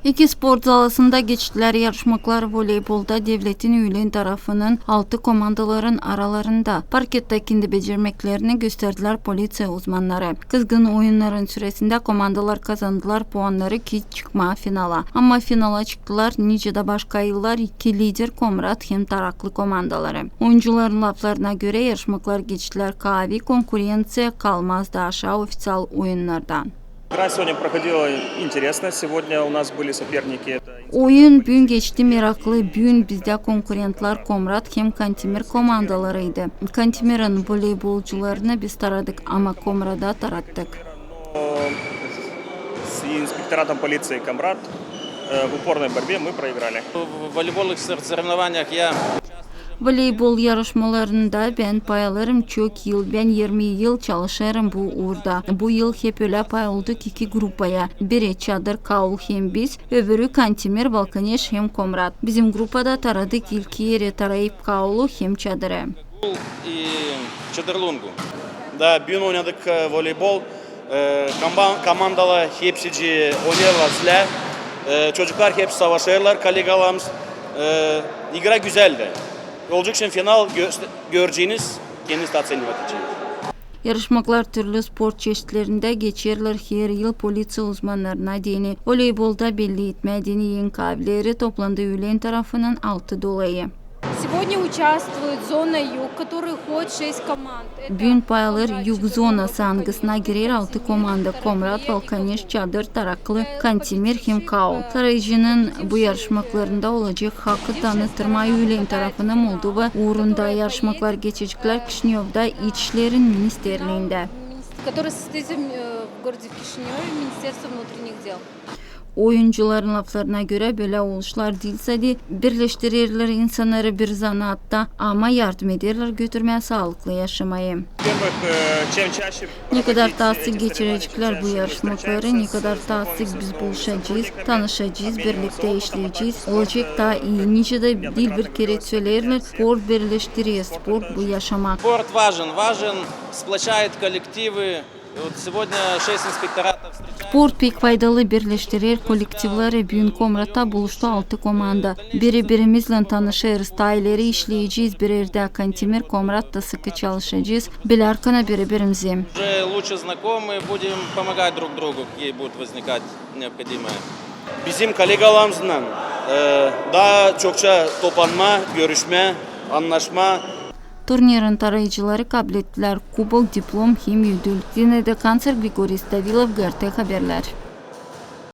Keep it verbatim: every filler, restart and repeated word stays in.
İki sport zalasında geçtilär yarışmaklar voleybolda devletin üülen tarafının altı komandaların aralarında. Parkettä kendi becermeklerini gösterdilär poliţiya uzmannarı. Kızgın oyunnarın süresindä komandalar kazandılar puannarı ki çıkmaa finala. Ama finala çıktılar nicä dä başka yıllar iki lider Komrat hem Taraklı komandaları. Oyuncuların laflarına görä, yarışmaklar geçtilär kaavi, konkurenţiya kalmaz da aşaa ofiţial oyunnardan. Игра сегодня проходила интересно. Сегодня у нас были соперники. Oyun büün geçti meraklı. Büün bizdä konkurentlär Komrat hem Kantemir komandalarıydı. Kantemirin voleybolcularını biz taradık, ama Komrada tarattık. С инспекторатом полиции Камрад, э, в упорной борьбе мы проиграли. В волейбольных соревнованиях я Voleybol yarışmalarında bän pay alêrım çok yıl. Bän irmi yıl çalışêrım bu uurda. Bu yıl hep ölä pay olduk iki grupaya. Biri Çadır Kaul hem biz, öbürü Kantemir, Valkaneş hem Komrat. Bizim grupada taradık ilk eri, tarayıp Kaulu hem Çadırı. И Чадырлунгу. Да, büün oynadık, e, voleybol. E, komba-, komandalar hepsicii oynêêrlar silä. E, çocuklar hepsi savaşêrlar, kollegalarımız. E, игра güzeldi. Olacek şimdi final gö-, göreceniz, kendiniz de оценивать edeceniz. Yarışmaklar türlü sport çeşitlerindä geçerlär her yıl poliţiya uzmannarına deyni. Voleybolda belli etmää deyni, en kaavileri toplandı üülen tarafının altı dolayı. Сегодня участвует зона Юг, который входит шесть команд. Büün pay alêr Yug zonası, angısına girer altı komanda: Komrat, Valkaneş, Çadır, Taraklı, Kantemir hem Kaul. Tarayıcının bu yarışmaklarında olacek hakı tanıttırmaa üülen tarafını Moldova uurunda. Yarışmaklar geçeceklär Kişinövda, İçişlerin ministerliindä. Который состоится, э, в городе Кишинёве, Министерство внутренних дел. Oyuncuların laflarına görä, bölä oluşlar diil sade birleştirerlär insannarı bir zanaatta, ama yardım ederlär götürmää saalıklı yaşamayı. Nekadar taa sık geçireceklär bu yarışmakları, nekadar taa sık biz buluşacez, tanışacez, birliktä işleyecez, olacek taa ii. Nicä dä diil bir kerä söleerlär, sport birleştirer, sport bu yaşamak. Спорт важен, важен, сплочает коллективы. И вот сегодня шесть инспекторатов встречаются. Sport pek faydalı, birleştirer kollektivleri. Büün Komratta buluştu altı komanda. Biri-birimizlän tanışêrız, taa ileri işleyecez bir erdä. Kantemir, Komrat da sıkı çalışacez, bilärkana biri-birimizi. Уже лучше знакомы, будем помогать друг другу, какие будут возникать необходимые. Bizim kollegalarımızlan, e, taa çokça toplanmaa, görüşmää, annaşmaa. Turnirin tarayıcıları kablettilär kubok, diplom hem ödül. Zinaida Kanţer, Grigoriy Stavilov, GRT Haberlär.